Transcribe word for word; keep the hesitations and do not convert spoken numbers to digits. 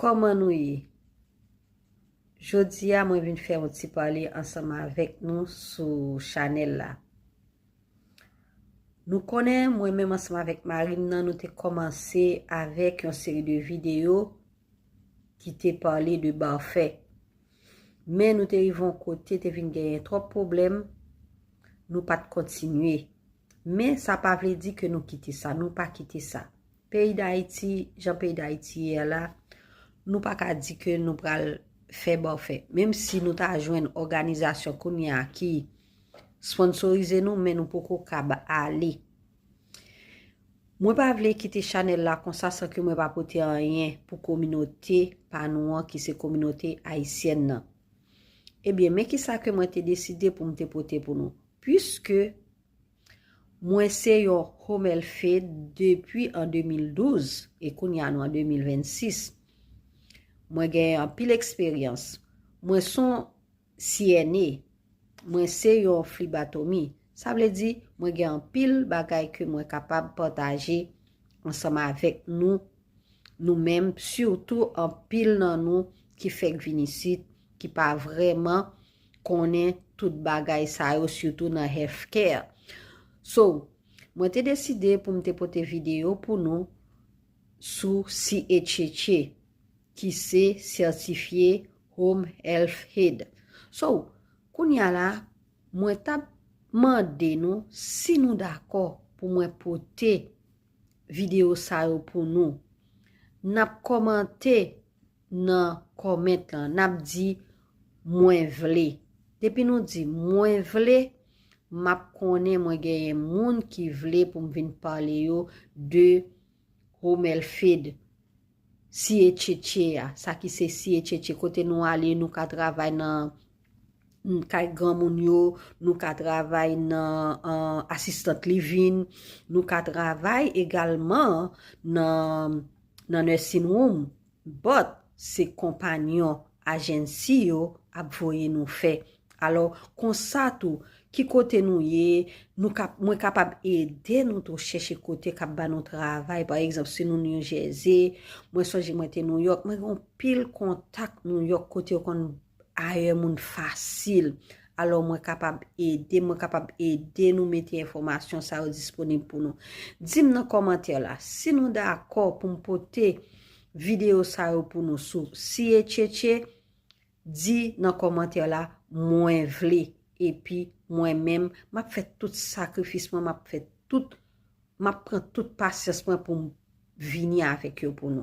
Kòman nou ye? Jodi a mwen vin fè yon ti pale ansanm avèk nou sou chanèl la. Nou konnen mwen menm ansanm avèk mari m nan nou te kòmanse avèk yon seri de videyo ki te pale de bafè. Men nou te rive yon kote te vin genyen twòp pwoblèm, nou pa t kontinye. Men sa pa vle di ke nou kite sa, nou pa kite sa. Peyi Dayiti, jan peyi Dayiti ye a la, nou pa ka di ke nou pral fè bafè. Menm si nou ta jwenn òganizasyon kounye a ki sponsorize nou, men nou poko kab ale. Mwen pa vle kite chanèl la konsa san ke mwen pa pote anyen pou kominote pa nou an ki se kominote ayisyèn nan. Ebyen, men kisa ke mwen te deside pou m te pote pou nou. Piske mwen se yon Home Health Aide depi an de mil douz e kounye a nou an de mil vennsis. Mwen gen anpil eksperyans. Mwen se yon C N A. Mwen se yon flebatomi. Sa vle di, mwen gen anpil bagay ke mwen kapab pataje ansanm avèk nou, nou menm, sitou anpil nan nou ki fèk vin isit, ki pa vrèman konnen tout bagay sa yo, sitou nan healthcare. So, mwen te deside pou m te pote videyo pou nou sou C H H A, ki se sètifye Home Health Aide. So, kounye a la, mwen t ap mande nou si nou dakò pou mwen pote videyo sa yo pou nou. N ap kòmante nan kòmant lan, n ap di mwen vle. Depi nou di mwen vle, m ap konnen mwen genyen moun ki vle pou m vin pale yo de Home Health Aide, C H H A a, sa ki se C H H A, kote nou ale, nou ka travay nan kay granmoun yo, nou ka travay nan uh, assistant living, nou ka travay egalman nan, nan nursing home, but se konpanyon agency yo ap voye nou fè. Alò, konsa tou, ki kote nou ye, nou kap, mwen kapab ede nou tou chèche kote k ap ba nou travay. Pa egzanp, si nou New Jersey, mwen sonje mwen te New York, mwen gen yon pil kontak New York kote yo konn ayè moun fasil. Alò, mwen kapab ede, mwen kapab ede nou mete enfòmasyon sa yo disponib pou nou. Di m nan kòmantè la, si nou dakò pou m pote videyo sa yo pou nou sou C H H A, di nan kòmantè la, mwen vle. Epi mwen menm, m ap fè tout sakrifis mwen, m ap fè tout, m ap pran tout pasyans mwen pou m vini avèk yo pou nou.